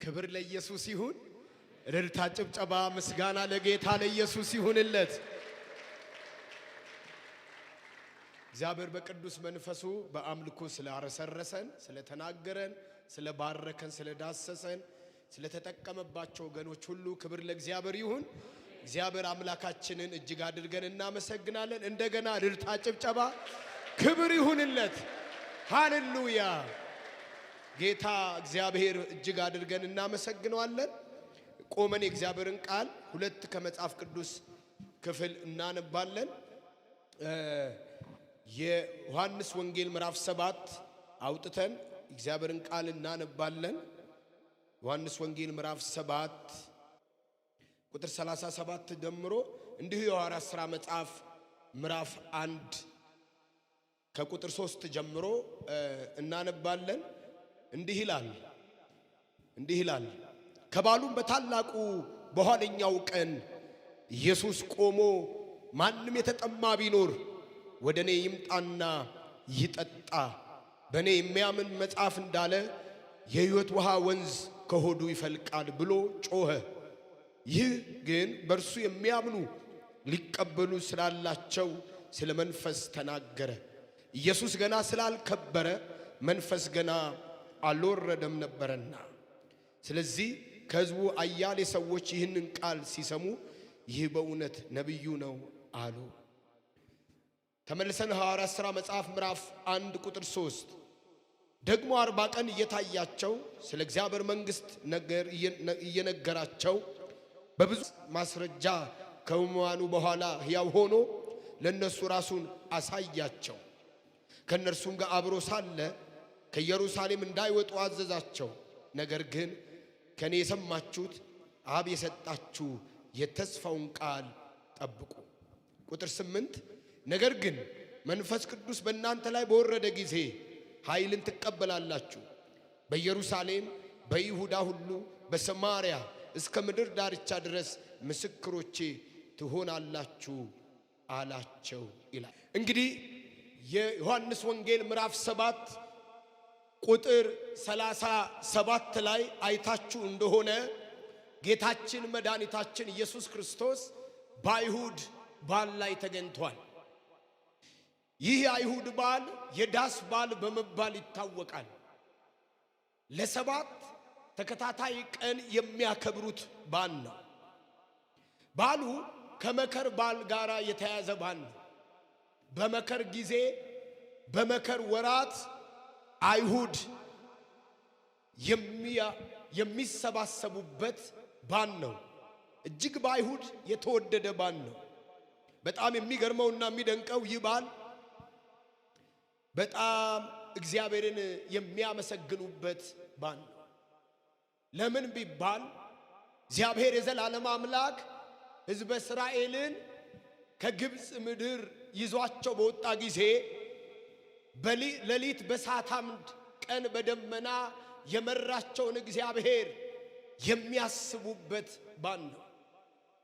ክብር ለኢየሱስ ይሁን። እልልታ፣ ጭብጨባ፣ ምስጋና ለጌታ ለኢየሱስ ይሁንለት። እግዚአብሔር በቅዱስ መንፈሱ በአምልኮ ስላረሰረሰን፣ ስለተናገረን፣ ስለባረከን፣ ስለዳሰሰን፣ ስለተጠቀመባቸው ወገኖች ሁሉ ክብር ለእግዚአብሔር ይሁን። እግዚአብሔር አምላካችንን እጅግ አድርገን እናመሰግናለን። እንደገና እልልታ፣ ጭብጨባ፣ ክብር ይሁንለት። ሃሌሉያ! ጌታ እግዚአብሔር እጅግ አድርገን እናመሰግነዋለን። ቆመን የእግዚአብሔርን ቃል ሁለት ከመጽሐፍ ቅዱስ ክፍል እናነባለን። የዮሐንስ ወንጌል ምዕራፍ 7 አውጥተን እግዚአብሔርን ቃል እናነባለን። ዮሐንስ ወንጌል ምዕራፍ 7 ቁጥር 37 ጀምሮ፣ እንዲሁ የሐዋርያት ሥራ መጽሐፍ ምዕራፍ 1 ከቁጥር 3 ጀምሮ እናነባለን። እንዲህ ይላል፣ እንዲህ ይላል። ከበዓሉም በታላቁ በኋለኛው ቀን ኢየሱስ ቆሞ፣ ማንም የተጠማ ቢኖር ወደ እኔ ይምጣና ይጠጣ፣ በእኔ የሚያምን መጽሐፍ እንዳለ የሕይወት ውሃ ወንዝ ከሆዱ ይፈልቃል ብሎ ጮኸ። ይህ ግን በእርሱ የሚያምኑ ሊቀበሉ ስላላቸው ስለ መንፈስ ተናገረ። ኢየሱስ ገና ስላልከበረ መንፈስ ገና አልወረደም ነበረና። ስለዚህ ከሕዝቡ አያሌ ሰዎች ይህንን ቃል ሲሰሙ ይህ በእውነት ነቢዩ ነው አሉ። ተመልሰን ሐዋርያት ሥራ መጽሐፍ ምዕራፍ 1 ቁጥር 3፣ ደግሞ 40 ቀን እየታያቸው ስለ እግዚአብሔር መንግሥት ነገር እየነገራቸው በብዙ ማስረጃ ከሕማሙ በኋላ ሕያው ሆኖ ለእነሱ ራሱን አሳያቸው። ከእነርሱም ጋር አብሮ ሳለ ከኢየሩሳሌም እንዳይወጡ አዘዛቸው። ነገር ግን ከእኔ የሰማችሁት አብ የሰጣችሁ የተስፋውን ቃል ጠብቁ። ቁጥር 8፣ ነገር ግን መንፈስ ቅዱስ በእናንተ ላይ በወረደ ጊዜ ኃይልን ትቀበላላችሁ፣ በኢየሩሳሌም፣ በይሁዳ ሁሉ፣ በሰማርያ እስከ ምድር ዳርቻ ድረስ ምስክሮቼ ትሆናላችሁ አላቸው ይላል። እንግዲህ የዮሐንስ ወንጌል ምዕራፍ 7 ቁጥር 37 ላይ አይታችሁ እንደሆነ ጌታችን መድኃኒታችን ኢየሱስ ክርስቶስ በአይሁድ በዓል ላይ ተገኝቷል። ይህ የአይሁድ በዓል የዳስ በዓል በመባል ይታወቃል። ለ7 ተከታታይ ቀን የሚያከብሩት በዓል ነው። በዓሉ ከመከር በዓል ጋር የተያያዘ በዓል ነው። በመከር ጊዜ፣ በመከር ወራት አይሁድ የሚሰባሰቡበት በዓል ነው። እጅግ በአይሁድ የተወደደ በዓል ነው። በጣም የሚገርመውና የሚደንቀው ይህ በዓል በጣም እግዚአብሔርን የሚያመሰግኑበት በዓል ነው። ለምን ቢባል እግዚአብሔር የዘላለም አምላክ ሕዝበ እስራኤልን ከግብፅ ምድር ይዟቸው በወጣ ጊዜ ሌሊት በእሳት አምድ፣ ቀን በደመና የመራቸውን እግዚአብሔር የሚያስቡበት በዓል ነው።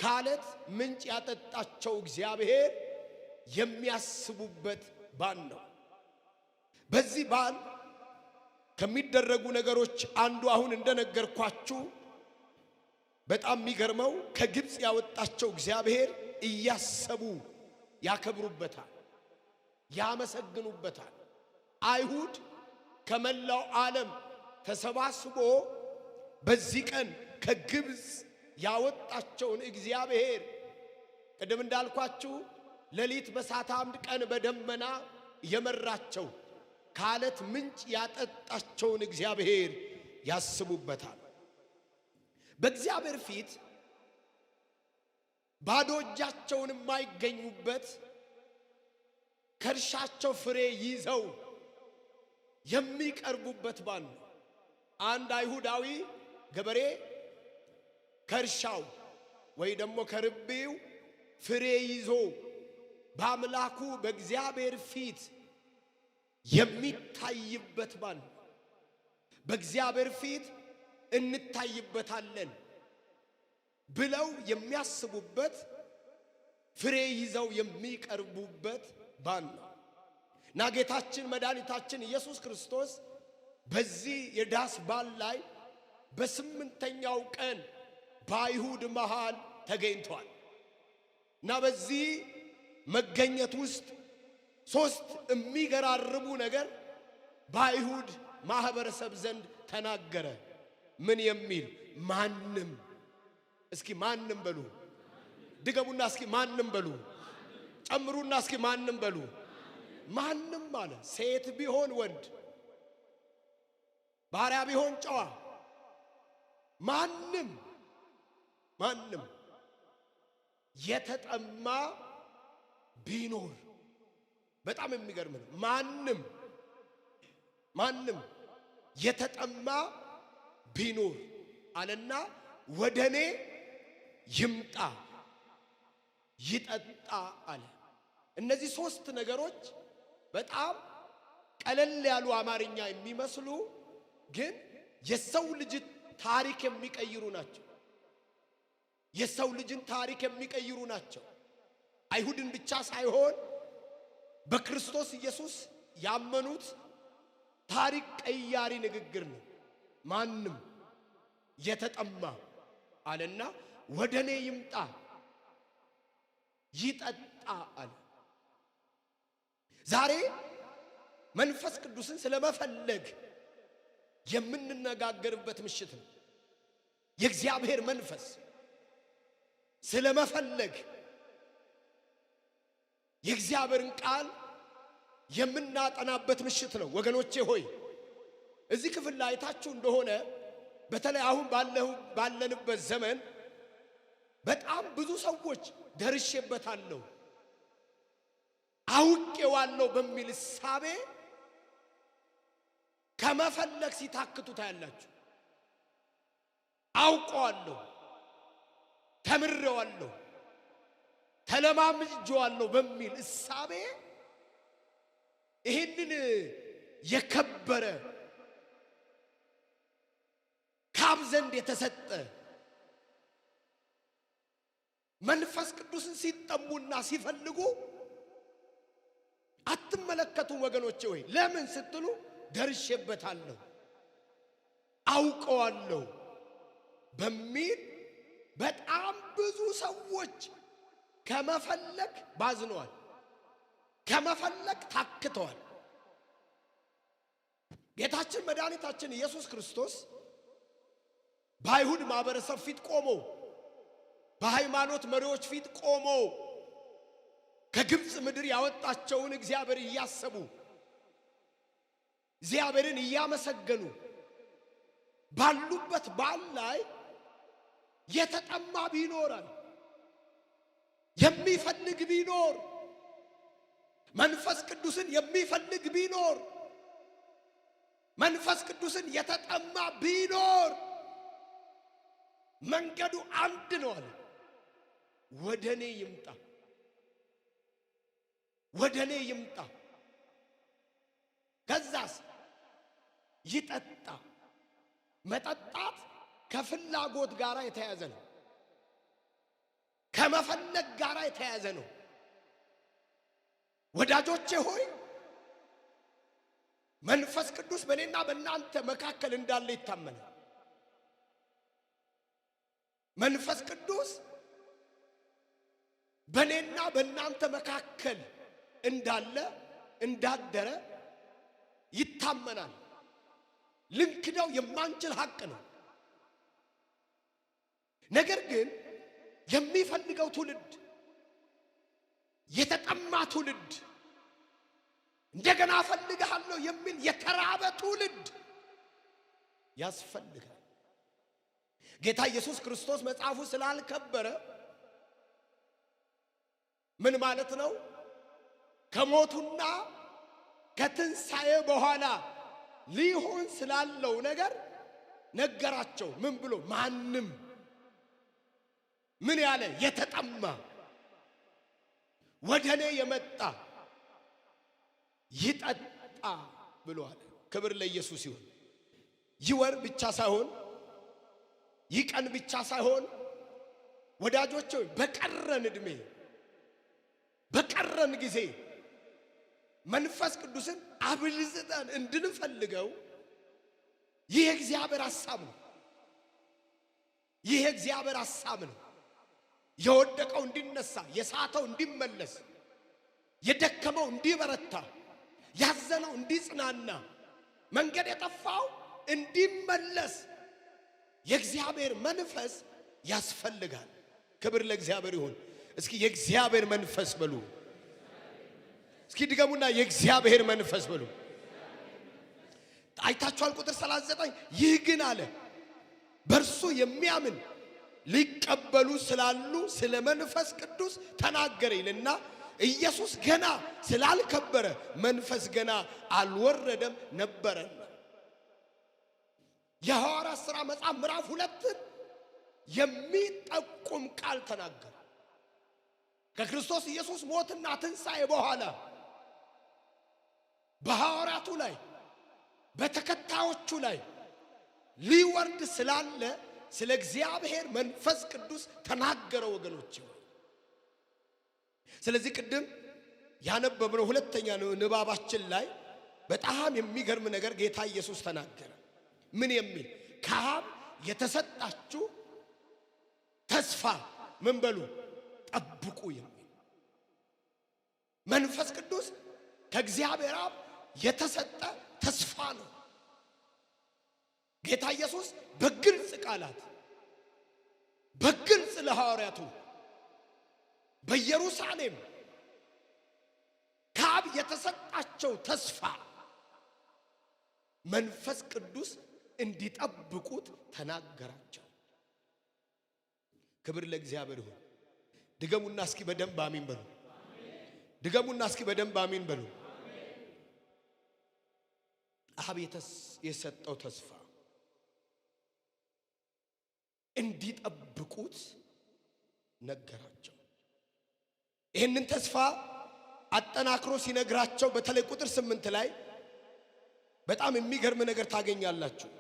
ከዓለት ምንጭ ያጠጣቸው እግዚአብሔር የሚያስቡበት በዓል ነው። በዚህ በዓል ከሚደረጉ ነገሮች አንዱ አሁን እንደነገርኳችሁ በጣም የሚገርመው ከግብፅ ያወጣቸው እግዚአብሔር እያሰቡ ያከብሩበታል፣ ያመሰግኑበታል። አይሁድ ከመላው ዓለም ተሰባስቦ በዚህ ቀን ከግብፅ ያወጣቸውን እግዚአብሔር፣ ቅድም እንዳልኳችሁ ሌሊት በእሳት አምድ ቀን በደመና የመራቸው፣ ከዓለት ምንጭ ያጠጣቸውን እግዚአብሔር ያስቡበታል። በእግዚአብሔር ፊት ባዶ እጃቸውን የማይገኙበት፣ ከእርሻቸው ፍሬ ይዘው የሚቀርቡበት በዓል ነው። አንድ አይሁዳዊ ገበሬ ከእርሻው ወይ ደግሞ ከርቢው ፍሬ ይዞ በአምላኩ በእግዚአብሔር ፊት የሚታይበት በዓል ነው። በእግዚአብሔር ፊት እንታይበታለን ብለው የሚያስቡበት፣ ፍሬ ይዘው የሚቀርቡበት በዓል ነው እና ጌታችን መድኃኒታችን ኢየሱስ ክርስቶስ በዚህ የዳስ በዓል ላይ በስምንተኛው ቀን በአይሁድ መሃል ተገኝቷል። እና በዚህ መገኘት ውስጥ ሶስት የሚገራርሙ ነገር በአይሁድ ማህበረሰብ ዘንድ ተናገረ። ምን የሚል? ማንም፣ እስኪ ማንም በሉ፣ ድገሙና እስኪ ማንም በሉ፣ ጨምሩና እስኪ ማንም በሉ። ማንም አለ፣ ሴት ቢሆን ወንድ፣ ባሪያ ቢሆን ጨዋ፣ ማንም ማንም የተጠማ ቢኖር። በጣም የሚገርም ነው። ማንም ማንም የተጠማ ቢኖር አለና ወደ እኔ ይምጣ ይጠጣ አለ። እነዚህ ሶስት ነገሮች በጣም ቀለል ያሉ አማርኛ የሚመስሉ ግን የሰው ልጅ ታሪክ የሚቀይሩ ናቸው። የሰው ልጅን ታሪክ የሚቀይሩ ናቸው። አይሁድን ብቻ ሳይሆን በክርስቶስ ኢየሱስ ያመኑት ታሪክ ቀያሪ ንግግር ነው። ማንም የተጠማ አለና ወደ እኔ ይምጣ ይጠጣ አለ። ዛሬ መንፈስ ቅዱስን ስለመፈለግ የምንነጋገርበት ምሽት ነው። የእግዚአብሔር መንፈስ ስለመፈለግ የእግዚአብሔርን ቃል የምናጠናበት ምሽት ነው። ወገኖቼ ሆይ፣ እዚህ ክፍል ላይ አይታችሁ እንደሆነ በተለይ አሁን ባለንበት ዘመን በጣም ብዙ ሰዎች ደርሼበታለሁ፣ አውቄዋለሁ በሚል እሳቤ ከመፈለግ ሲታክቱ ታያላችሁ። አውቀዋለሁ፣ ተምሬዋለሁ፣ ተለማምጄዋለሁ በሚል እሳቤ ይህንን የከበረ ከአብ ዘንድ የተሰጠ መንፈስ ቅዱስን ሲጠሙና ሲፈልጉ አትመለከቱም ወገኖቼ። ወይ ለምን ስትሉ ደርሼበታለሁ፣ አውቀዋለሁ በሚል በጣም ብዙ ሰዎች ከመፈለግ ባዝነዋል፣ ከመፈለግ ታክተዋል። ጌታችን መድኃኒታችን ኢየሱስ ክርስቶስ በአይሁድ ማህበረሰብ ፊት ቆሞ፣ በሃይማኖት መሪዎች ፊት ቆሞ፣ ከግብፅ ምድር ያወጣቸውን እግዚአብሔር እያሰቡ፣ እግዚአብሔርን እያመሰገኑ ባሉበት በዓል ላይ የተጠማ ቢኖራል፣ የሚፈልግ ቢኖር፣ መንፈስ ቅዱስን የሚፈልግ ቢኖር፣ መንፈስ ቅዱስን የተጠማ ቢኖር መንገዱ አንድ ነው አለ። ወደ እኔ ይምጣ፣ ወደ እኔ ይምጣ። ከዛስ ይጠጣ። መጠጣት ከፍላጎት ጋር የተያዘ ነው። ከመፈለግ ጋር የተያዘ ነው። ወዳጆቼ ሆይ፣ መንፈስ ቅዱስ በእኔና በእናንተ መካከል እንዳለ ይታመናል። መንፈስ ቅዱስ በእኔና በእናንተ መካከል እንዳለ፣ እንዳደረ ይታመናል። ልንክደው የማንችል ሀቅ ነው። ነገር ግን የሚፈልገው ትውልድ፣ የተጠማ ትውልድ፣ እንደገና እፈልግሃለሁ የሚል የተራበ ትውልድ ያስፈልጋል። ጌታ ኢየሱስ ክርስቶስ መጽሐፉ ስላልከበረ ምን ማለት ነው? ከሞቱና ከትንሣኤ በኋላ ሊሆን ስላለው ነገር ነገራቸው። ምን ብሎ? ማንም ምን ያለ የተጠማ ወደ እኔ የመጣ ይጠጣ ብሏል። ክብር ለኢየሱስ ይሁን። ይህ ወር ብቻ ሳይሆን፣ ይህ ቀን ብቻ ሳይሆን፣ ወዳጆች ሆይ፣ በቀረን ዕድሜ፣ በቀረን ጊዜ መንፈስ ቅዱስን አብልዝጠን እንድንፈልገው ይህ የእግዚአብሔር ሐሳብ ነው። ይህ የእግዚአብሔር ሐሳብ ነው። የወደቀው እንዲነሳ፣ የሳተው እንዲመለስ፣ የደከመው እንዲበረታ፣ ያዘነው እንዲጽናና፣ መንገድ የጠፋው እንዲመለስ የእግዚአብሔር መንፈስ ያስፈልጋል። ክብር ለእግዚአብሔር ይሁን። እስኪ የእግዚአብሔር መንፈስ በሉ። እስኪ ድገሙና የእግዚአብሔር መንፈስ በሉ። አይታችኋል። ቁጥር 39 ይህ ግን አለ በእርሱ የሚያምን ሊቀበሉ ስላሉ ስለ መንፈስ ቅዱስ ተናገረ ይልና ኢየሱስ ገና ስላልከበረ መንፈስ ገና አልወረደም ነበረና። የሐዋርያት ሥራ መጽሐፍ ምዕራፍ 2ን የሚጠቁም ቃል ተናገረ። ከክርስቶስ ኢየሱስ ሞትና ትንሣኤ በኋላ በሐዋርያቱ ላይ በተከታዮቹ ላይ ሊወርድ ስላለ ስለ እግዚአብሔር መንፈስ ቅዱስ ተናገረ ወገኖች። ስለዚህ ቅድም ያነበብነው ሁለተኛ ንባባችን ላይ በጣም የሚገርም ነገር ጌታ ኢየሱስ ተናገረ። ምን የሚል? ከአብ የተሰጣችሁ ተስፋ ምን በሉ ጠብቁ የሚል። መንፈስ ቅዱስ ከእግዚአብሔር አብ የተሰጠ ተስፋ ነው። ጌታ ኢየሱስ በግልጽ ቃላት በግልጽ ለሐዋርያቱ በኢየሩሳሌም ከአብ የተሰጣቸው ተስፋ መንፈስ ቅዱስ እንዲጠብቁት ተናገራቸው። ክብር ለእግዚአብሔር ይሁን። ድገሙና እስኪ በደንብ አሚን በሉ። ድገሙና እስኪ በደንብ አሚን በሉ። አብ የሰጠው ተስፋ እንዲጠብቁት ነገራቸው። ይህንን ተስፋ አጠናክሮ ሲነግራቸው በተለይ ቁጥር 8 ላይ በጣም የሚገርም ነገር ታገኛላችሁ።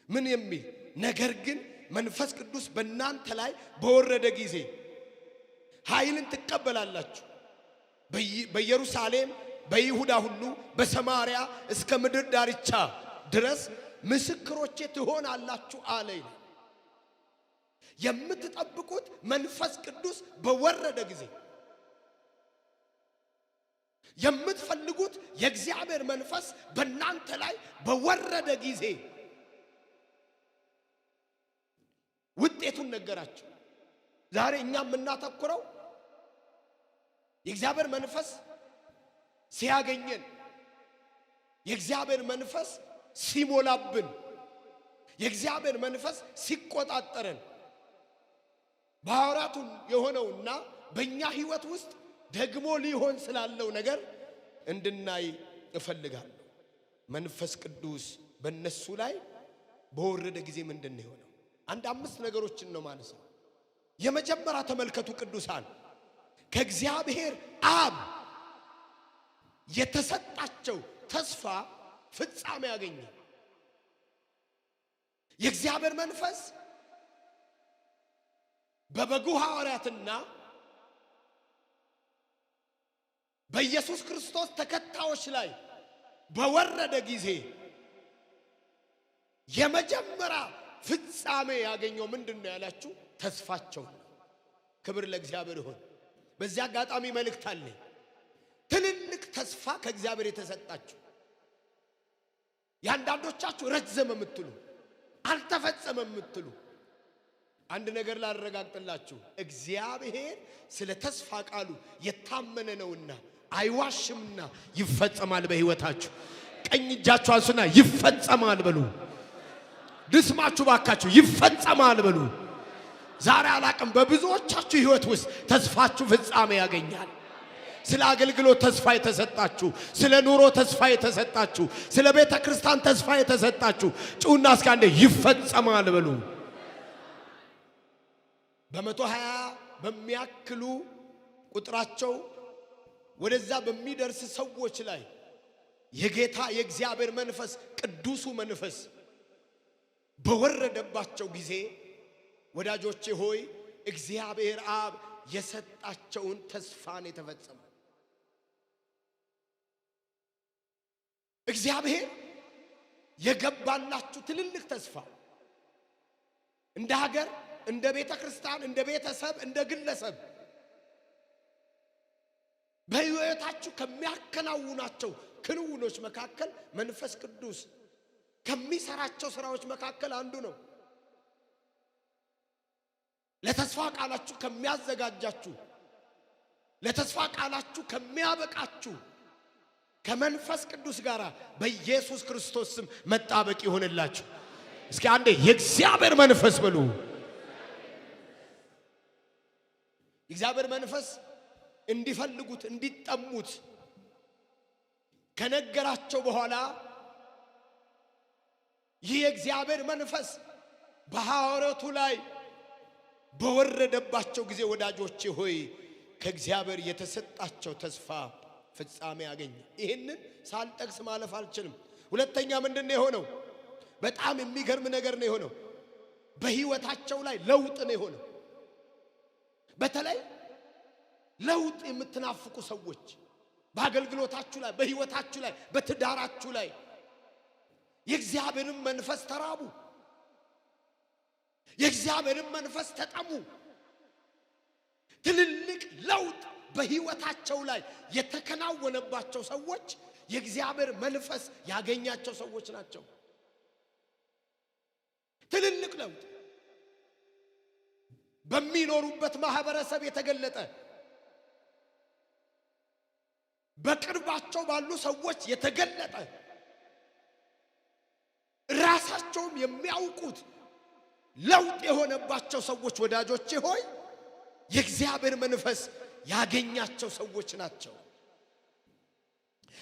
ምን የሚል? ነገር ግን መንፈስ ቅዱስ በእናንተ ላይ በወረደ ጊዜ ኃይልን ትቀበላላችሁ፣ በኢየሩሳሌም በይሁዳ ሁሉ በሰማርያ እስከ ምድር ዳርቻ ድረስ ምስክሮቼ ትሆናላችሁ አለ። የምትጠብቁት መንፈስ ቅዱስ በወረደ ጊዜ፣ የምትፈልጉት የእግዚአብሔር መንፈስ በእናንተ ላይ በወረደ ጊዜ ውጤቱን ነገራቸው። ዛሬ እኛ የምናተኩረው የእግዚአብሔር መንፈስ ሲያገኘን፣ የእግዚአብሔር መንፈስ ሲሞላብን፣ የእግዚአብሔር መንፈስ ሲቆጣጠረን በሐዋርያቱ የሆነውና በእኛ ሕይወት ውስጥ ደግሞ ሊሆን ስላለው ነገር እንድናይ እፈልጋለሁ። መንፈስ ቅዱስ በእነሱ ላይ በወረደ ጊዜ ምንድን ነው የሆነው? አንድ 5 ነገሮችን ነው ማነሳው። የመጀመሪያ ተመልከቱ ቅዱሳን፣ ከእግዚአብሔር አብ የተሰጣቸው ተስፋ ፍጻሜ ያገኘ። የእግዚአብሔር መንፈስ በበጉ ሐዋርያትና በኢየሱስ ክርስቶስ ተከታዮች ላይ በወረደ ጊዜ የመጀመሪያ ፍጻሜ ያገኘው ምንድነው ያላችሁ? ተስፋቸው። ክብር ለእግዚአብሔር ይሁን። በዚህ አጋጣሚ መልእክት አለኝ። ትልልቅ ተስፋ ከእግዚአብሔር የተሰጣችሁ ያንዳንዶቻችሁ ረዘመ የምትሉ አልተፈጸመ የምትሉ አንድ ነገር ላረጋግጥላችሁ፣ እግዚአብሔር ስለ ተስፋ ቃሉ የታመነ ነውና አይዋሽምና ይፈጸማል በሕይወታችሁ። ቀኝ እጃችሁ አንሱና ይፈጸማል በሉ። ልስማችሁ ባካችሁ፣ ይፈጸማል በሉ። ዛሬ አላቅም፣ በብዙዎቻችሁ ሕይወት ውስጥ ተስፋችሁ ፍጻሜ ያገኛል። ስለ አገልግሎት ተስፋ የተሰጣችሁ፣ ስለ ኑሮ ተስፋ የተሰጣችሁ፣ ስለ ቤተ ክርስቲያን ተስፋ የተሰጣችሁ ጩና እስከ አንዴ ይፈጸማል በሉ። በ120 በሚያክሉ ቁጥራቸው ወደዛ በሚደርስ ሰዎች ላይ የጌታ የእግዚአብሔር መንፈስ ቅዱሱ መንፈስ በወረደባቸው ጊዜ ወዳጆቼ ሆይ እግዚአብሔር አብ የሰጣቸውን ተስፋን የተፈጸመው እግዚአብሔር የገባላችሁ ትልልቅ ተስፋ እንደ ሀገር፣ እንደ ቤተ ክርስቲያን፣ እንደ ቤተሰብ፣ እንደ ግለሰብ በሕይወታችሁ ከሚያከናውናቸው ክንውኖች መካከል መንፈስ ቅዱስ ከሚሰራቸው ስራዎች መካከል አንዱ ነው። ለተስፋ ቃላችሁ ከሚያዘጋጃችሁ፣ ለተስፋ ቃላችሁ ከሚያበቃችሁ ከመንፈስ ቅዱስ ጋር በኢየሱስ ክርስቶስ ስም መጣበቅ ይሆንላችሁ። እስኪ አንዴ የእግዚአብሔር መንፈስ በሉ። የእግዚአብሔር መንፈስ እንዲፈልጉት እንዲጠሙት ከነገራቸው በኋላ ይህ የእግዚአብሔር መንፈስ በሐዋርያቱ ላይ በወረደባቸው ጊዜ ወዳጆቼ ሆይ ከእግዚአብሔር የተሰጣቸው ተስፋ ፍጻሜ አገኘ። ይህንን ሳልጠቅስ ማለፍ አልችልም። ሁለተኛ ምንድን ነው የሆነው? በጣም የሚገርም ነገር ነው የሆነው። በሕይወታቸው ላይ ለውጥ ነው የሆነው። በተለይ ለውጥ የምትናፍቁ ሰዎች በአገልግሎታችሁ ላይ፣ በሕይወታችሁ ላይ፣ በትዳራችሁ ላይ የእግዚአብሔርን መንፈስ ተራቡ፣ የእግዚአብሔርን መንፈስ ተጠሙ። ትልልቅ ለውጥ በሕይወታቸው ላይ የተከናወነባቸው ሰዎች የእግዚአብሔር መንፈስ ያገኛቸው ሰዎች ናቸው። ትልልቅ ለውጥ በሚኖሩበት ማህበረሰብ የተገለጠ፣ በቅርባቸው ባሉ ሰዎች የተገለጠ፣ ራሳቸውም የሚያውቁት ለውጥ የሆነባቸው ሰዎች ወዳጆቼ ሆይ የእግዚአብሔር መንፈስ ያገኛቸው ሰዎች ናቸው።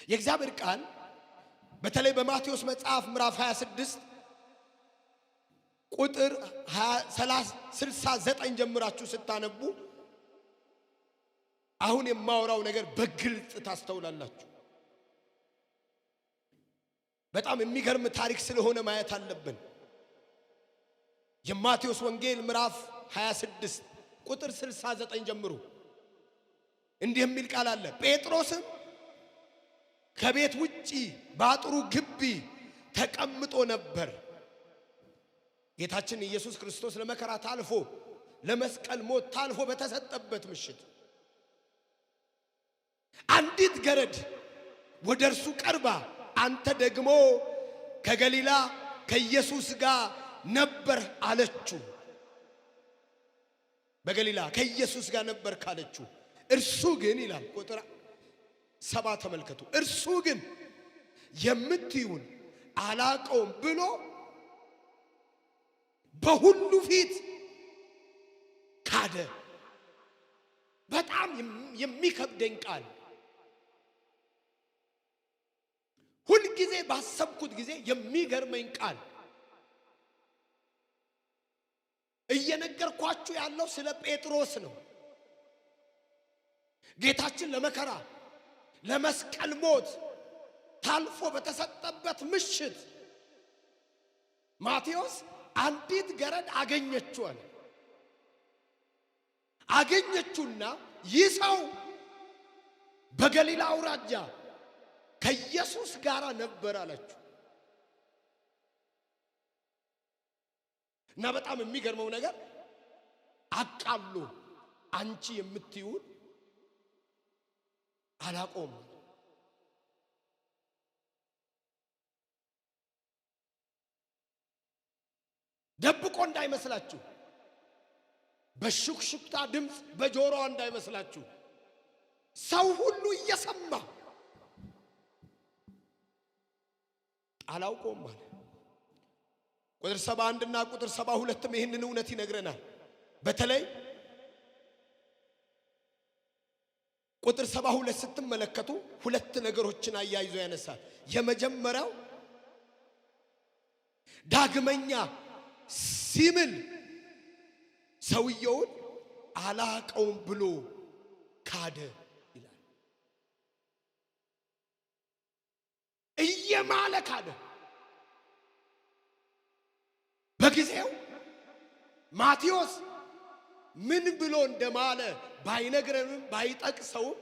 የእግዚአብሔር ቃል በተለይ በማቴዎስ መጽሐፍ ምዕራፍ 26 ቁጥር 69 ጀምራችሁ ስታነቡ አሁን የማወራው ነገር በግልጽ ታስተውላላችሁ። በጣም የሚገርም ታሪክ ስለሆነ ማየት አለብን። የማቴዎስ ወንጌል ምዕራፍ 26 ቁጥር 69 ጀምሩ እንዲህ የሚል ቃል አለ። ጴጥሮስም ከቤት ውጪ በአጥሩ ግቢ ተቀምጦ ነበር። ጌታችን ኢየሱስ ክርስቶስ ለመከራ ታልፎ ለመስቀል ሞት ታልፎ በተሰጠበት ምሽት አንዲት ገረድ ወደ እርሱ ቀርባ አንተ ደግሞ ከገሊላ ከኢየሱስ ጋር ነበር አለችው። በገሊላ ከኢየሱስ ጋር ነበር ካለችው፣ እርሱ ግን ይላል ቁጥር 70 ተመልከቱ። እርሱ ግን የምትዩን አላቀውም ብሎ በሁሉ ፊት ካደ። በጣም የሚከብደኝ ቃል፣ ሁልጊዜ ባሰብኩት ጊዜ የሚገርመኝ ቃል፣ እየነገርኳችሁ ያለው ስለ ጴጥሮስ ነው። ጌታችን ለመከራ ለመስቀል ሞት ታልፎ በተሰጠበት ምሽት ማቴዎስ አንዲት ገረድ አገኘችው አለ። አገኘችውና ይህ ሰው በገሊላ አውራጃ ከኢየሱስ ጋር ነበር አለችው። እና በጣም የሚገርመው ነገር አቃሎ አንቺ የምትይውን አላቆም። ደብቆ እንዳይመስላችሁ፣ በሹክሹክታ ድምፅ በጆሮዋ እንዳይመስላችሁ፣ ሰው ሁሉ እየሰማ አላውቀውም አለ። ቁጥር 71 እና ቁጥር 72ም ይህንን እውነት ይነግረናል። በተለይ ቁጥር 72 ስትመለከቱ ሁለት ነገሮችን አያይዞ ያነሳል። የመጀመሪያው ዳግመኛ ሲምል ሰውየውን አላቀውም ብሎ ካደ ይላል። እየማለ ካደ። በጊዜው ማቴዎስ ምን ብሎ እንደማለ ባይነግረንም ባይጠቅሰውም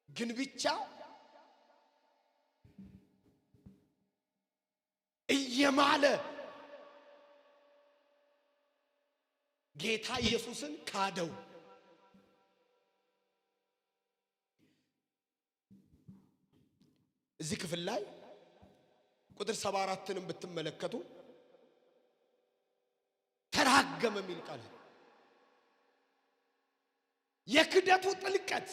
ግን ብቻ እየማለ ጌታ ኢየሱስን ካደው። እዚህ ክፍል ላይ ቁጥር 74ንም ብትመለከቱ ተራገመ የሚል ቃል፣ የክደቱ ጥልቀት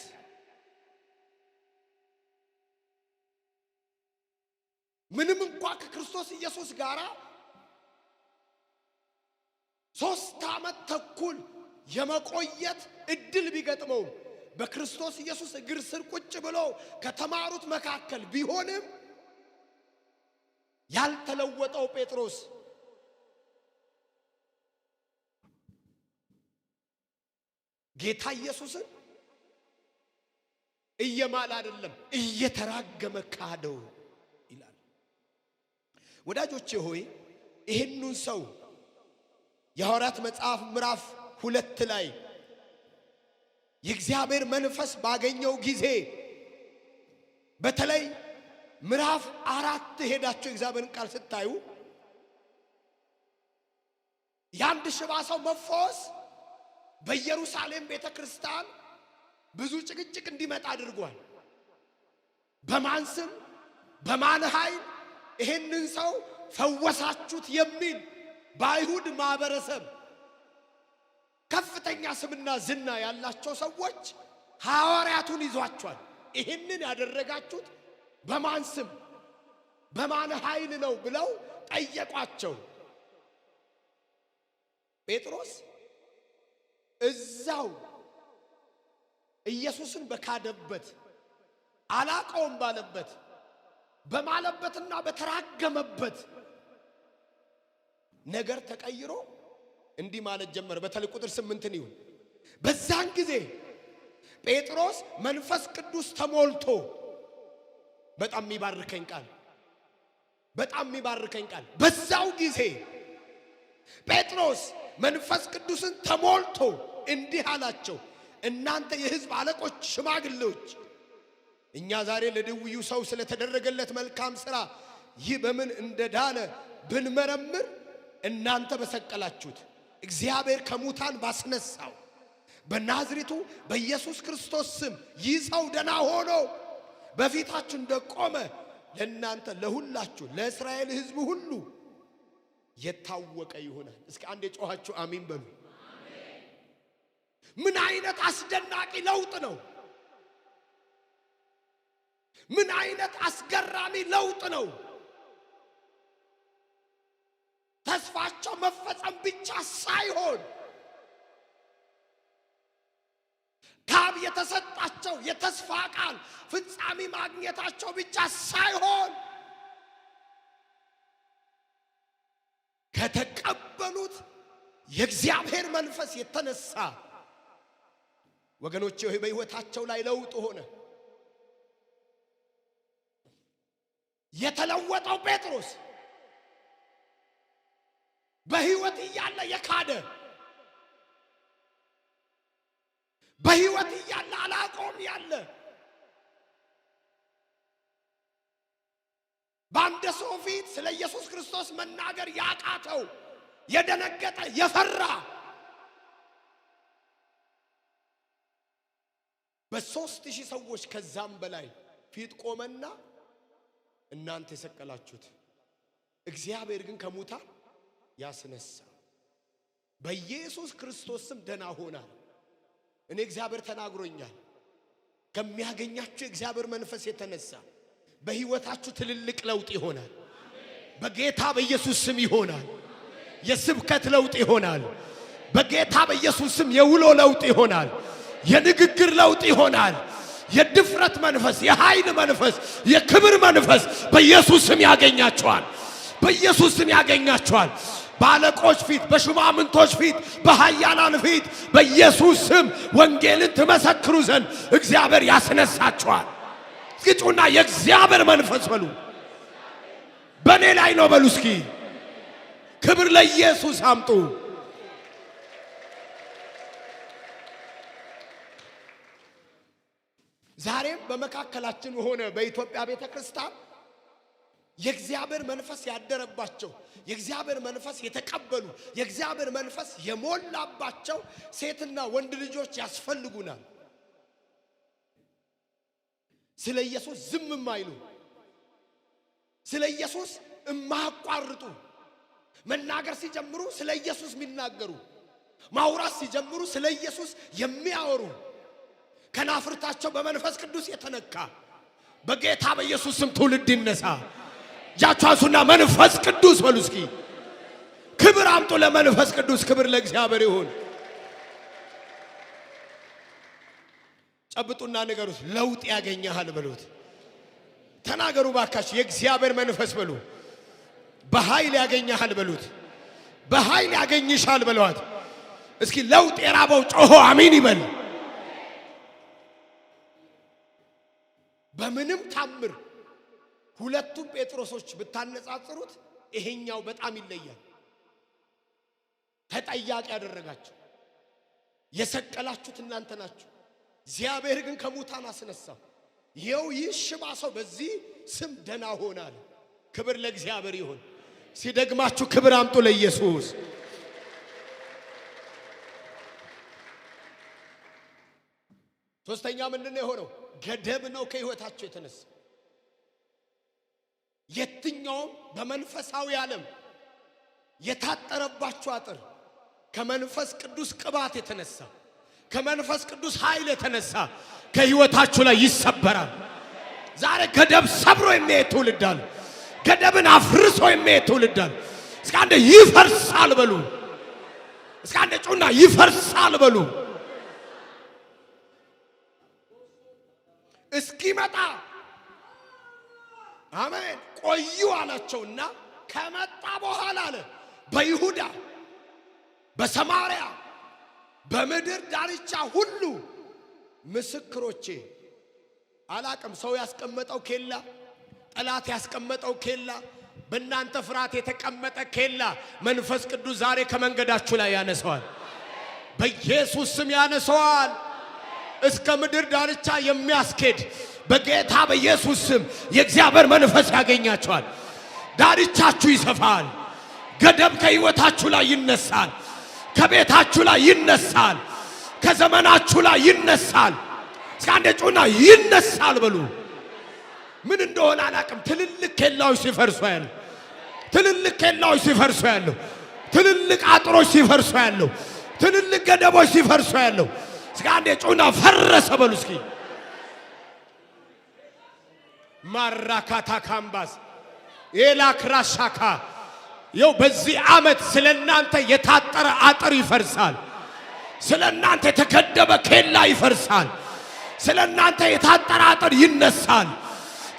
ምንም እንኳ ከክርስቶስ ኢየሱስ ጋር 3 ዓመት ተኩል የመቆየት እድል ቢገጥመውም በክርስቶስ ኢየሱስ እግር ስር ቁጭ ብሎ ከተማሩት መካከል ቢሆንም ያልተለወጠው ጴጥሮስ ጌታ ኢየሱስን እየማለ አይደለም እየተራገመ ካደው ይላል። ወዳጆቼ ሆይ ይህንን ሰው የሐዋርያት መጽሐፍ ምዕራፍ 2 ላይ የእግዚአብሔር መንፈስ ባገኘው ጊዜ በተለይ ምዕራፍ 4 ሄዳችሁ የእግዚአብሔርን ቃል ስታዩ የአንድ ሽባ ሰው መፈወስ በኢየሩሳሌም ቤተክርስቲያን ብዙ ጭቅጭቅ እንዲመጣ አድርጓል። በማን ስም በማን ኃይል ይሄንን ሰው ፈወሳችሁት የሚል በአይሁድ ማህበረሰብ ከፍተኛ ስምና ዝና ያላቸው ሰዎች ሐዋርያቱን ይዟቸዋል። ይሄንን ያደረጋችሁት በማን ስም በማን ኃይል ነው ብለው ጠየቋቸው። ጴጥሮስ እዛው ኢየሱስን በካደበት አላቀውም ባለበት በማለበትና በተራገመበት ነገር ተቀይሮ እንዲህ ማለት ጀመረ። በተለይ ቁጥር 8 ይሁን። በዛን ጊዜ ጴጥሮስ መንፈስ ቅዱስ ተሞልቶ፣ በጣም የሚባርከኝ ቃል፣ በጣም የሚባርከኝ ቃል። በዛው ጊዜ ጴጥሮስ መንፈስ ቅዱስን ተሞልቶ እንዲህ አላቸው፣ እናንተ የሕዝብ አለቆች፣ ሽማግሌዎች፣ እኛ ዛሬ ለድውዩ ሰው ስለተደረገለት መልካም ሥራ ይህ በምን እንደዳነ ብንመረምር እናንተ በሰቀላችሁት እግዚአብሔር ከሙታን ባስነሳው በናዝሬቱ በኢየሱስ ክርስቶስ ስም ይህ ሰው ደና ሆኖ በፊታችሁ እንደቆመ ለእናንተ ለሁላችሁ ለእስራኤል ሕዝብ ሁሉ የታወቀ ይሆናል። እስኪ አንድ የጮኻችሁ አሚን በሉ። ምን አይነት አስደናቂ ለውጥ ነው! ምን አይነት አስገራሚ ለውጥ ነው! ተስፋቸው መፈጸም ብቻ ሳይሆን ካብ የተሰጣቸው የተስፋ ቃል ፍጻሜ ማግኘታቸው ብቻ ሳይሆን ከተቀበሉት የእግዚአብሔር መንፈስ የተነሳ ወገኖቼ ሆይ በሕይወታቸው ላይ ለውጥ ሆነ። የተለወጠው ጴጥሮስ በሕይወት እያለ የካደ፣ በሕይወት እያለ አላቆም ያለ፣ በአንድ ሰው ፊት ስለ ኢየሱስ ክርስቶስ መናገር ያቃተው፣ የደነገጠ፣ የፈራ በ3000 ሰዎች ከዛም በላይ ፊት ቆመና እናንተ የሰቀላችሁት እግዚአብሔር ግን ከሙታን ያስነሳ በኢየሱስ ክርስቶስ ስም ደና ሆናል። እኔ እግዚአብሔር ተናግሮኛል። ከሚያገኛችሁ የእግዚአብሔር መንፈስ የተነሳ በሕይወታችሁ ትልልቅ ለውጥ ይሆናል። በጌታ በኢየሱስ ስም ይሆናል። የስብከት ለውጥ ይሆናል። በጌታ በኢየሱስ ስም የውሎ ለውጥ ይሆናል። የንግግር ለውጥ ይሆናል። የድፍረት መንፈስ፣ የኃይል መንፈስ፣ የክብር መንፈስ በኢየሱስ ስም ያገኛቸዋል። በኢየሱስ ስም ያገኛቸዋል። በአለቆች ፊት፣ በሹማምንቶች ፊት፣ በኃያላን ፊት በኢየሱስ ስም ወንጌልን ትመሰክሩ ዘንድ እግዚአብሔር ያስነሳቸዋል። እስኪ ጩና የእግዚአብሔር መንፈስ በሉ። በእኔ ላይ ነው በሉ። እስኪ ክብር ለኢየሱስ አምጡ። ዛሬም በመካከላችን ሆነ በኢትዮጵያ ቤተክርስቲያን የእግዚአብሔር መንፈስ ያደረባቸው፣ የእግዚአብሔር መንፈስ የተቀበሉ፣ የእግዚአብሔር መንፈስ የሞላባቸው ሴትና ወንድ ልጆች ያስፈልጉናል። ስለ ኢየሱስ ዝም የማይሉ፣ ስለ ኢየሱስ እማያቋርጡ፣ መናገር ሲጀምሩ ስለ ኢየሱስ የሚናገሩ፣ ማውራት ሲጀምሩ ስለ ኢየሱስ የሚያወሩ፣ ከናፍርታቸው በመንፈስ ቅዱስ የተነካ በጌታ በኢየሱስ ስም ትውልድ ይነሳ። እጃችሁ አንሱና መንፈስ ቅዱስ በሉ እስኪ። ክብር አምጡ ለመንፈስ ቅዱስ። ክብር ለእግዚአብሔር ይሁን። ጨብጡና ንገሩት፣ ለውጥ ያገኘሃል በሉት። ተናገሩ ባካችሁ፣ የእግዚአብሔር መንፈስ በሉ። በኃይል ያገኘሃል በሉት። በኃይል ያገኝሻል በሏት። እስኪ ለውጥ የራበው ጮሆ አሚን ይበል። በምንም ታምር ሁለቱም ጴጥሮሶች ብታነጻጽሩት ይሄኛው በጣም ይለያል። ተጠያቂ ያደረጋችሁ የሰቀላችሁት እናንተ ናችሁ። እግዚአብሔር ግን ከሙታን አስነሳው። ይኸው ይህ ሽባ ሰው በዚህ ስም ደና ሆናል። ክብር ለእግዚአብሔር ይሁን። ሲደግማችሁ ክብር አምጡ ለኢየሱስ። ሶስተኛ ምንድን ነው የሆነው? ገደብ ነው ከህይወታቸው የተነሳ። የትኛውም በመንፈሳዊ ዓለም የታጠረባችሁ አጥር ከመንፈስ ቅዱስ ቅባት የተነሳ፣ ከመንፈስ ቅዱስ ኃይል የተነሳ ከህይወታችሁ ላይ ይሰበራል። ዛሬ ገደብ ሰብሮ የሚሄድ ትውልድ አለ። ገደብን አፍርሶ የሚሄድ ትውልድ አለ። እስከ አንዴ ይፈርሳል በሉ። እስከ አንዴ ጩና ይፈርሳል በሉ። እስኪመጣ አሜን ቆዩ አላቸውና ከመጣ በኋላ አለ በይሁዳ፣ በሰማርያ፣ በምድር ዳርቻ ሁሉ ምስክሮቼ። አላቅም፣ ሰው ያስቀመጠው ኬላ፣ ጠላት ያስቀመጠው ኬላ፣ በእናንተ ፍርሃት የተቀመጠ ኬላ መንፈስ ቅዱስ ዛሬ ከመንገዳችሁ ላይ ያነሰዋል። በኢየሱስ ስም ያነሰዋል። እስከ ምድር ዳርቻ የሚያስኬድ በጌታ በኢየሱስ ስም የእግዚአብሔር መንፈስ ያገኛቸዋል። ዳርቻችሁ ይሰፋል። ገደብ ከሕይወታችሁ ላይ ይነሳል። ከቤታችሁ ላይ ይነሳል። ከዘመናችሁ ላይ ይነሳል። እስከ አንድ ጩና ይነሳል በሉ። ምን እንደሆነ አላቅም። ትልልቅ ኬላዎች ሲፈርሱ ያሉ፣ ትልልቅ ኬላዎች ሲፈርሱ ያሉ፣ ትልልቅ አጥሮች ሲፈርሱ ያሉ፣ ትልልቅ ገደቦች ሲፈርሱ ያለው እስከ አንድ ጩና ፈረሰ በሉ እስኪ። ማራካታ ካምባስ ኤላክራሻካ ይኸው በዚህ ዓመት ስለ እናንተ የታጠረ አጥር ይፈርሳል። ስለ እናንተ የተገደበ ኬላ ይፈርሳል። ስለ እናንተ የታጠረ አጥር ይነሳል።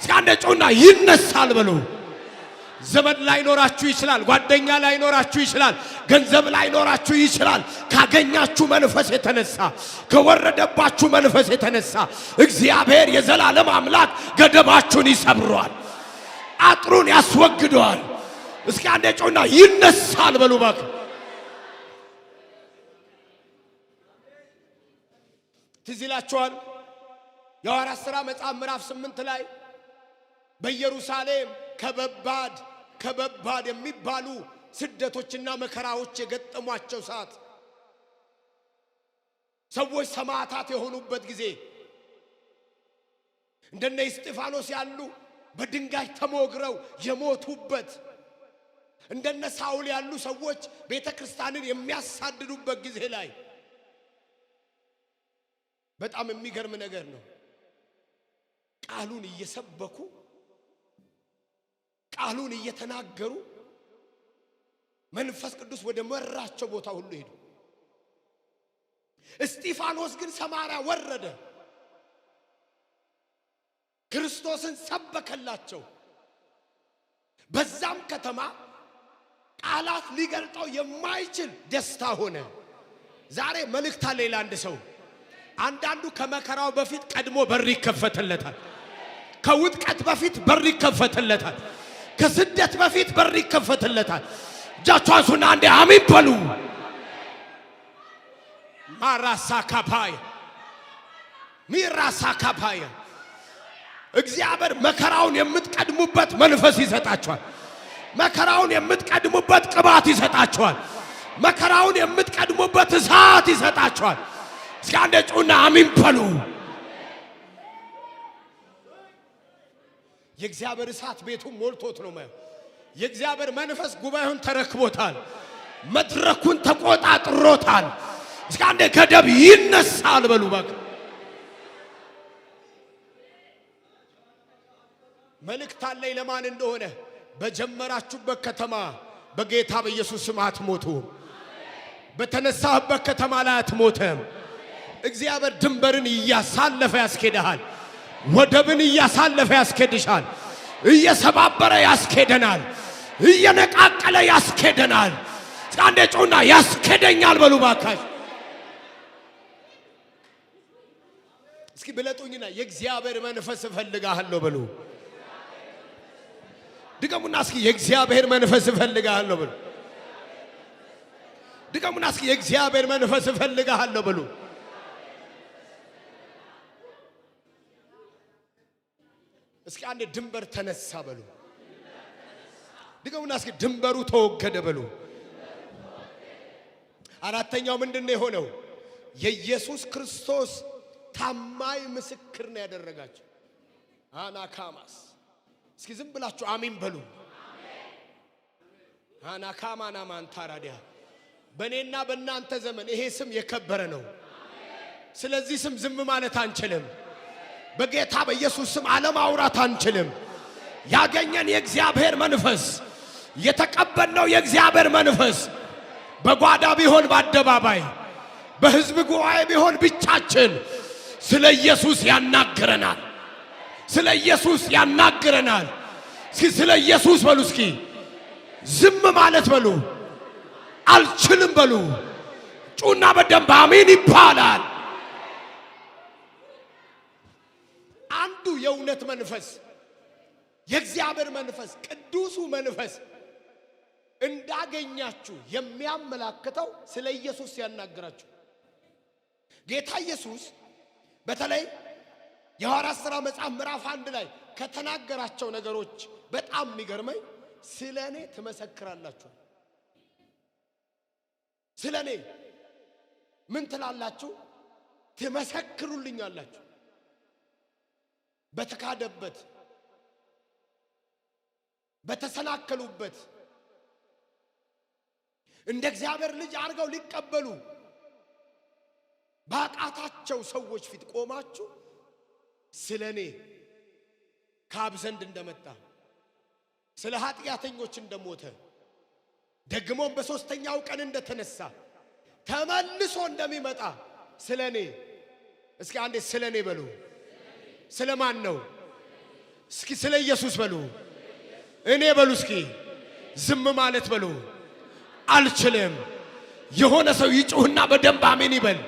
እስከ አንድ ጩና ይነሳል በሉ። ዘመድ ላይኖራችሁ ይችላል። ጓደኛ ላይኖራችሁ ይችላል። ገንዘብ ላይኖራችሁ ይችላል። ካገኛችሁ መንፈስ የተነሳ፣ ከወረደባችሁ መንፈስ የተነሳ እግዚአብሔር የዘላለም አምላክ ገደባችሁን ይሰብረዋል፣ አጥሩን ያስወግደዋል። እስኪ አንዴ ጮና ይነሳል በሉ እባክህ። ትዝ ይላችኋል የሐዋርያት ሥራ መጽሐፍ ምዕራፍ 8 ላይ በኢየሩሳሌም ከበባድ ከበባድ የሚባሉ ስደቶችና መከራዎች የገጠሟቸው ሰዓት፣ ሰዎች ሰማዕታት የሆኑበት ጊዜ፣ እንደነ እስጢፋኖስ ያሉ በድንጋይ ተሞግረው የሞቱበት፣ እንደነ ሳውል ያሉ ሰዎች ቤተ ክርስቲያንን የሚያሳድዱበት ጊዜ ላይ በጣም የሚገርም ነገር ነው። ቃሉን እየሰበኩ፣ ቃሉን እየተናገሩ መንፈስ ቅዱስ ወደ መራቸው ቦታ ሁሉ ሄዱ። እስጢፋኖስ ግን ሰማርያ ወረደ፣ ክርስቶስን ሰበከላቸው። በዛም ከተማ ቃላት ሊገልጠው የማይችል ደስታ ሆነ። ዛሬ መልእክት አለ ለአንድ ሰው። አንዳንዱ ከመከራው በፊት ቀድሞ በር ይከፈትለታል። ከውድቀት በፊት በር ይከፈትለታል። ከስደት በፊት በር ይከፈትለታል። እጃችሁ አንሱና አንዴ አሚን በሉ። ማራሳ ካፓያ ሚራሳ ካፓያ። እግዚአብሔር መከራውን የምትቀድሙበት መንፈስ ይሰጣችኋል። መከራውን የምትቀድሙበት ቅባት ይሰጣችኋል። መከራውን የምትቀድሙበት እሳት ይሰጣችኋል። እስኪ አንዴ ጩና አሚን በሉ። የእግዚአብሔር እሳት ቤቱን ሞልቶት ነው ማየው። የእግዚአብሔር መንፈስ ጉባኤውን ተረክቦታል። መድረኩን ተቆጣጥሮታል። እስኪ አንዴ ገደብ ይነሳል በሉ። እባክህ መልእክት አለኝ ለማን እንደሆነ። በጀመራችሁበት ከተማ በጌታ በኢየሱስ ስም አትሞቱም። በተነሳህበት ከተማ ላይ አትሞትም። እግዚአብሔር ድንበርን እያሳለፈ ያስኬድሃል። ወደብን እያሳለፈ ያስኬድሻል። እየሰባበረ ያስኬደናል። እየነቃቀለ ያስኬደናል። አንዴ ጩና ያስኬደኛል በሉ ባካሽ። እስኪ ብለጡኝና የእግዚአብሔር መንፈስ እፈልጋለሁ በሉ። ድገሙና እስኪ የእግዚአብሔር መንፈስ እፈልጋለሁ በሉ። ድገሙና እስኪ የእግዚአብሔር መንፈስ እፈልጋለሁ በሉ። እስኪ አንድ ድንበር ተነሳ በሉ። ድገሙና እስኪ ድንበሩ ተወገደ በሉ። አራተኛው ምንድን ነው የሆነው? የኢየሱስ ክርስቶስ ታማኝ ምስክር ነው ያደረጋቸው። አናካማስ እስኪ ዝም ብላችሁ አሚን በሉ። አናካማና ማንታራዲያ በእኔና በእናንተ ዘመን ይሄ ስም የከበረ ነው። ስለዚህ ስም ዝም ማለት አንችልም። በጌታ በኢየሱስ ስም አለማውራት አንችልም። ያገኘን የእግዚአብሔር መንፈስ፣ የተቀበልነው የእግዚአብሔር መንፈስ በጓዳ ቢሆን በአደባባይ፣ በሕዝብ ጉባኤ ቢሆን ብቻችን ስለ ኢየሱስ ያናግረናል። ስለ ኢየሱስ ያናግረናል። እስኪ ስለ ኢየሱስ በሉ። እስኪ ዝም ማለት በሉ፣ አልችልም በሉ። ጩና በደንብ አሜን ይባላል። አንዱ የእውነት መንፈስ የእግዚአብሔር መንፈስ ቅዱሱ መንፈስ እንዳገኛችሁ የሚያመላክተው ስለ ኢየሱስ ያናግራችሁ። ጌታ ኢየሱስ በተለይ የሐዋርያት ሥራ መጽሐፍ ምዕራፍ 1 ላይ ከተናገራቸው ነገሮች በጣም የሚገርመኝ ስለ እኔ ትመሰክራላችሁ። ስለ እኔ ምን ትላላችሁ? ትመሰክሩልኛላችሁ። በተካደበት፣ በተሰናከሉበት፣ እንደ እግዚአብሔር ልጅ አድርገው ሊቀበሉ ባቃታቸው ሰዎች ፊት ቆማችሁ ስለ እኔ ከአብ ዘንድ እንደመጣ፣ ስለ ኃጢአተኞች እንደሞተ፣ ደግሞም በሦስተኛው ቀን እንደተነሳ፣ ተመልሶ እንደሚመጣ ስለ እኔ። እስኪ አንዴ ስለ እኔ በሉ። ስለ ማን ነው? እስኪ ስለ ኢየሱስ በሉ። እኔ በሉ። እስኪ ዝም ማለት በሉ አልችልም። የሆነ ሰው ይጩህና በደንብ አሜን ይበል።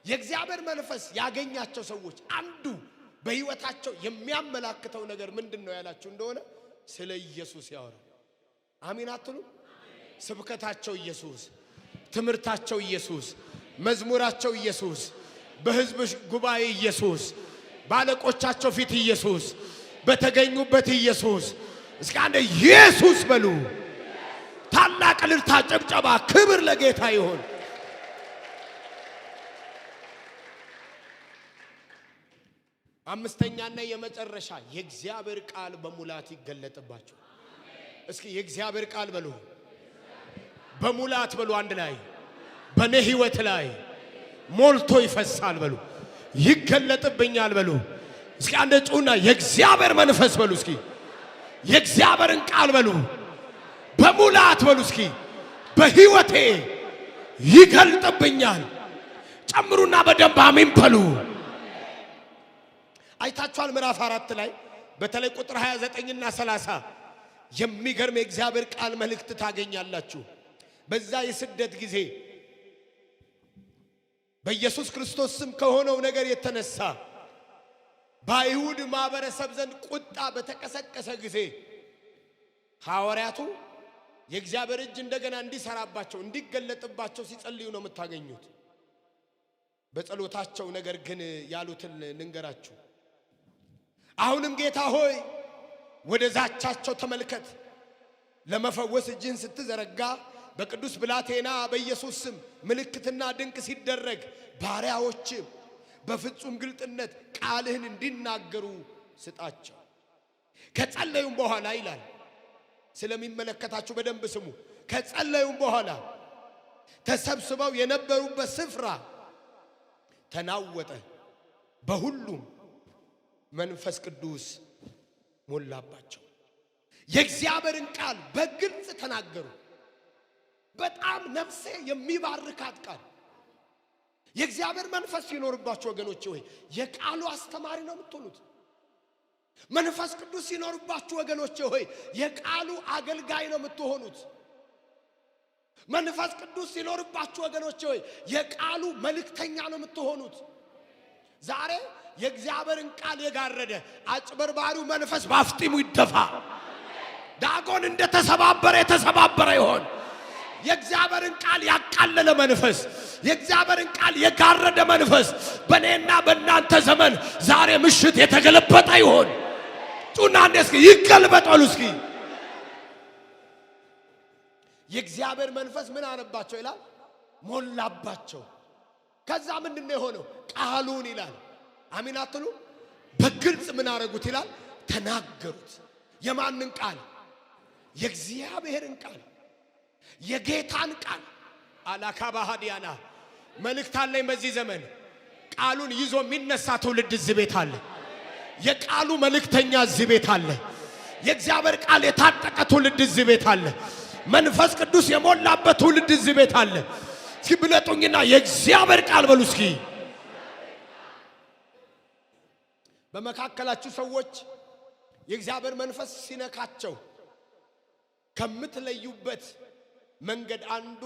የእግዚአብሔር መንፈስ ያገኛቸው ሰዎች አንዱ በሕይወታቸው የሚያመላክተው ነገር ምንድን ነው ያላችሁ እንደሆነ ስለ ኢየሱስ ያወራል። አሜን አትሉ? ስብከታቸው ኢየሱስ፣ ትምህርታቸው ኢየሱስ፣ መዝሙራቸው ኢየሱስ፣ በሕዝብ ጉባኤ ኢየሱስ፣ ባለቆቻቸው ፊት ኢየሱስ፣ በተገኙበት ኢየሱስ። እስኪ አንድ ኢየሱስ በሉ። ታላቅ እልልታ፣ ጭብጨባ፣ ክብር ለጌታ ይሁን። አምስተኛና የመጨረሻ የእግዚአብሔር ቃል በሙላት ይገለጥባቸው። እስኪ የእግዚአብሔር ቃል በሉ፣ በሙላት በሉ። አንድ ላይ በኔ ህይወት ላይ ሞልቶ ይፈሳል በሉ፣ ይገለጥብኛል በሉ። እስኪ አንድ ጩና የእግዚአብሔር መንፈስ በሉ። እስኪ የእግዚአብሔርን ቃል በሉ፣ በሙላት በሉ። እስኪ በህይወቴ ይገልጥብኛል። ጨምሩና በደንብ አሜን በሉ። አይታችኋል። ምዕራፍ 4 ላይ በተለይ ቁጥር 29 እና 30 የሚገርም የእግዚአብሔር ቃል መልእክት ታገኛላችሁ። በዛ የስደት ጊዜ በኢየሱስ ክርስቶስ ስም ከሆነው ነገር የተነሳ በአይሁድ ማህበረሰብ ዘንድ ቁጣ በተቀሰቀሰ ጊዜ ሐዋርያቱ የእግዚአብሔር እጅ እንደገና እንዲሰራባቸው እንዲገለጥባቸው ሲጸልዩ ነው የምታገኙት። በጸሎታቸው ነገር ግን ያሉትን ልንገራችሁ። አሁንም ጌታ ሆይ ወደ ዛቻቸው ተመልከት። ለመፈወስ እጅህን ስትዘረጋ በቅዱስ ብላቴና በኢየሱስ ስም ምልክትና ድንቅ ሲደረግ ባሪያዎች በፍጹም ግልጥነት ቃልህን እንዲናገሩ ስጣቸው። ከጸለዩም በኋላ ይላል፣ ስለሚመለከታችሁ በደንብ ስሙ። ከጸለዩም በኋላ ተሰብስበው የነበሩበት ስፍራ ተናወጠ፣ በሁሉም መንፈስ ቅዱስ ሞላባቸው። የእግዚአብሔርን ቃል በግልጽ ተናገሩ። በጣም ነፍሴ የሚባርካት ቃል። የእግዚአብሔር መንፈስ ሲኖርባችሁ ወገኖቼ ወይ የቃሉ አስተማሪ ነው የምትሆኑት። መንፈስ ቅዱስ ሲኖርባችሁ ወገኖቼ ሆይ የቃሉ አገልጋይ ነው የምትሆኑት። መንፈስ ቅዱስ ሲኖርባችሁ ወገኖቼ ሆይ የቃሉ መልእክተኛ ነው የምትሆኑት። ዛሬ የእግዚአብሔርን ቃል የጋረደ አጭበርባሪው መንፈስ ባፍጢሙ ይደፋ። ዳጎን እንደተሰባበረ የተሰባበረ ይሆን። የእግዚአብሔርን ቃል ያቃለለ መንፈስ፣ የእግዚአብሔርን ቃል የጋረደ መንፈስ በእኔና በእናንተ ዘመን ዛሬ ምሽት የተገለበጠ ይሆን። ጩና እንዴ እስኪ ይገልበጥ በሉ እስኪ። የእግዚአብሔር መንፈስ ምን አነባቸው ይላል? ሞላባቸው። ከዛ ምንድን ነው የሆነው? ቃሉን ይላል። አሚን አትሉ? በግልጽ ምን አረጉት ይላል? ተናገሩት። የማንን ቃል? የእግዚአብሔርን ቃል፣ የጌታን ቃል። አላካባሃዲያና መልእክት አለኝ። በዚህ ዘመን ቃሉን ይዞ የሚነሳ ትውልድ እዚህ ቤት አለ። የቃሉ መልእክተኛ እዚህ ቤት አለ። የእግዚአብሔር ቃል የታጠቀ ትውልድ እዚህ ቤት አለ። መንፈስ ቅዱስ የሞላበት ትውልድ እዚህ ቤት አለ። እስኪ ብለጡኝና የእግዚአብሔር ቃል በሉ እስኪ። በመካከላችሁ ሰዎች የእግዚአብሔር መንፈስ ሲነካቸው ከምትለዩበት መንገድ አንዱ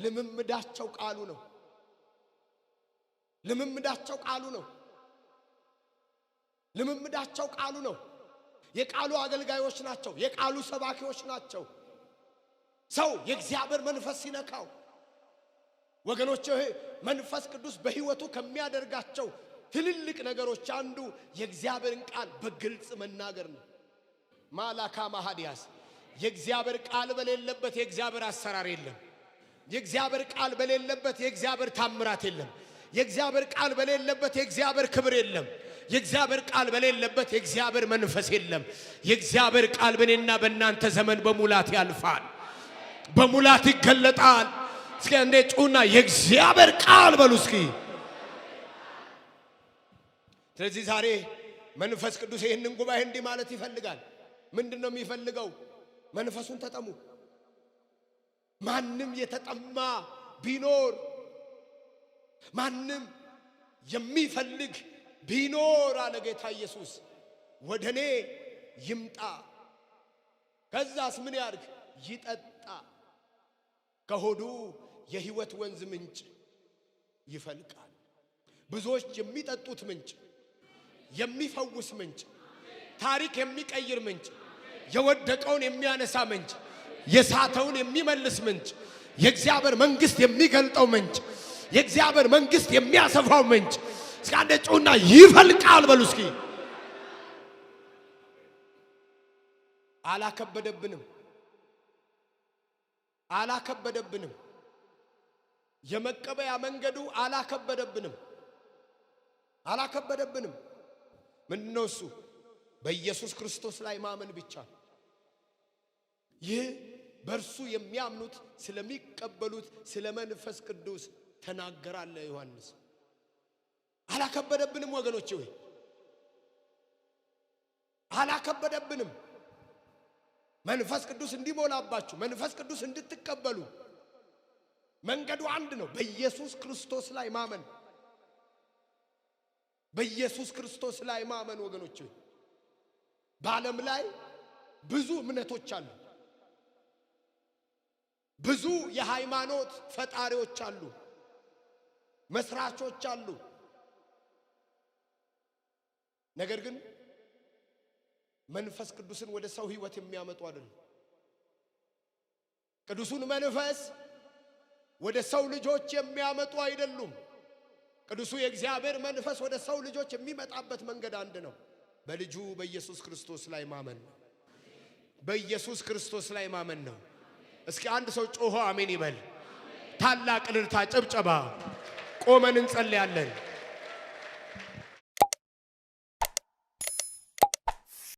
ልምምዳቸው ቃሉ ነው። ልምምዳቸው ቃሉ ነው። ልምምዳቸው ቃሉ ነው። የቃሉ አገልጋዮች ናቸው። የቃሉ ሰባኪዎች ናቸው። ሰው የእግዚአብሔር መንፈስ ሲነካው ወገኖች፣ መንፈስ ቅዱስ በሕይወቱ ከሚያደርጋቸው ትልልቅ ነገሮች አንዱ የእግዚአብሔርን ቃል በግልጽ መናገር ነው። ማላካ ማሃዲያስ የእግዚአብሔር ቃል በሌለበት የእግዚአብሔር አሰራር የለም። የእግዚአብሔር ቃል በሌለበት የእግዚአብሔር ታምራት የለም። የእግዚአብሔር ቃል በሌለበት የእግዚአብሔር ክብር የለም። የእግዚአብሔር ቃል በሌለበት የእግዚአብሔር መንፈስ የለም። የእግዚአብሔር ቃል በእኔና በእናንተ ዘመን በሙላት ያልፋል፣ በሙላት ይገለጣል። እስኪ እንዴ ጩና የእግዚአብሔር ቃል በሉ እስኪ። ስለዚህ ዛሬ መንፈስ ቅዱስ ይህንን ጉባኤ እንዲህ ማለት ይፈልጋል። ምንድን ነው የሚፈልገው? መንፈሱን ተጠሙ። ማንም የተጠማ ቢኖር፣ ማንም የሚፈልግ ቢኖር አለ ጌታ ኢየሱስ፣ ወደ እኔ ይምጣ። ከዛስ ምን ያርግ? ይጠጣ። ከሆዱ የሕይወት ወንዝ ምንጭ ይፈልቃል። ብዙዎች የሚጠጡት ምንጭ፣ የሚፈውስ ምንጭ፣ ታሪክ የሚቀይር ምንጭ፣ የወደቀውን የሚያነሳ ምንጭ፣ የሳተውን የሚመልስ ምንጭ፣ የእግዚአብሔር መንግሥት የሚገልጠው ምንጭ፣ የእግዚአብሔር መንግሥት የሚያሰፋው ምንጭ። እስኪ አንዴ ጩና ይፈልቃል በሉ እስኪ። አላከበደብንም፣ አላከበደብንም። የመቀበያ መንገዱ አላከበደብንም፣ አላከበደብንም። ምንድነው እሱ? በኢየሱስ ክርስቶስ ላይ ማመን ብቻ። ይህ በእርሱ የሚያምኑት ስለሚቀበሉት ስለ መንፈስ ቅዱስ ተናገራለ ዮሐንስ። አላከበደብንም ወገኖች ሆይ፣ አላከበደብንም። መንፈስ ቅዱስ እንዲሞላባችሁ፣ መንፈስ ቅዱስ እንድትቀበሉ መንገዱ አንድ ነው፣ በኢየሱስ ክርስቶስ ላይ ማመን። በኢየሱስ ክርስቶስ ላይ ማመን ወገኖች ሆይ። በዓለም ላይ ብዙ እምነቶች አሉ። ብዙ የሃይማኖት ፈጣሪዎች አሉ፣ መስራቾች አሉ። ነገር ግን መንፈስ ቅዱስን ወደ ሰው ሕይወት የሚያመጡ አይደሉም። ቅዱሱን መንፈስ ወደ ሰው ልጆች የሚያመጡ አይደሉም። ቅዱሱ የእግዚአብሔር መንፈስ ወደ ሰው ልጆች የሚመጣበት መንገድ አንድ ነው። በልጁ በኢየሱስ ክርስቶስ ላይ ማመን ነው። በኢየሱስ ክርስቶስ ላይ ማመን ነው። እስኪ አንድ ሰው ጮሆ አሜን ይበል። ታላቅ እልልታ፣ ጭብጨባ። ቆመን እንጸልያለን።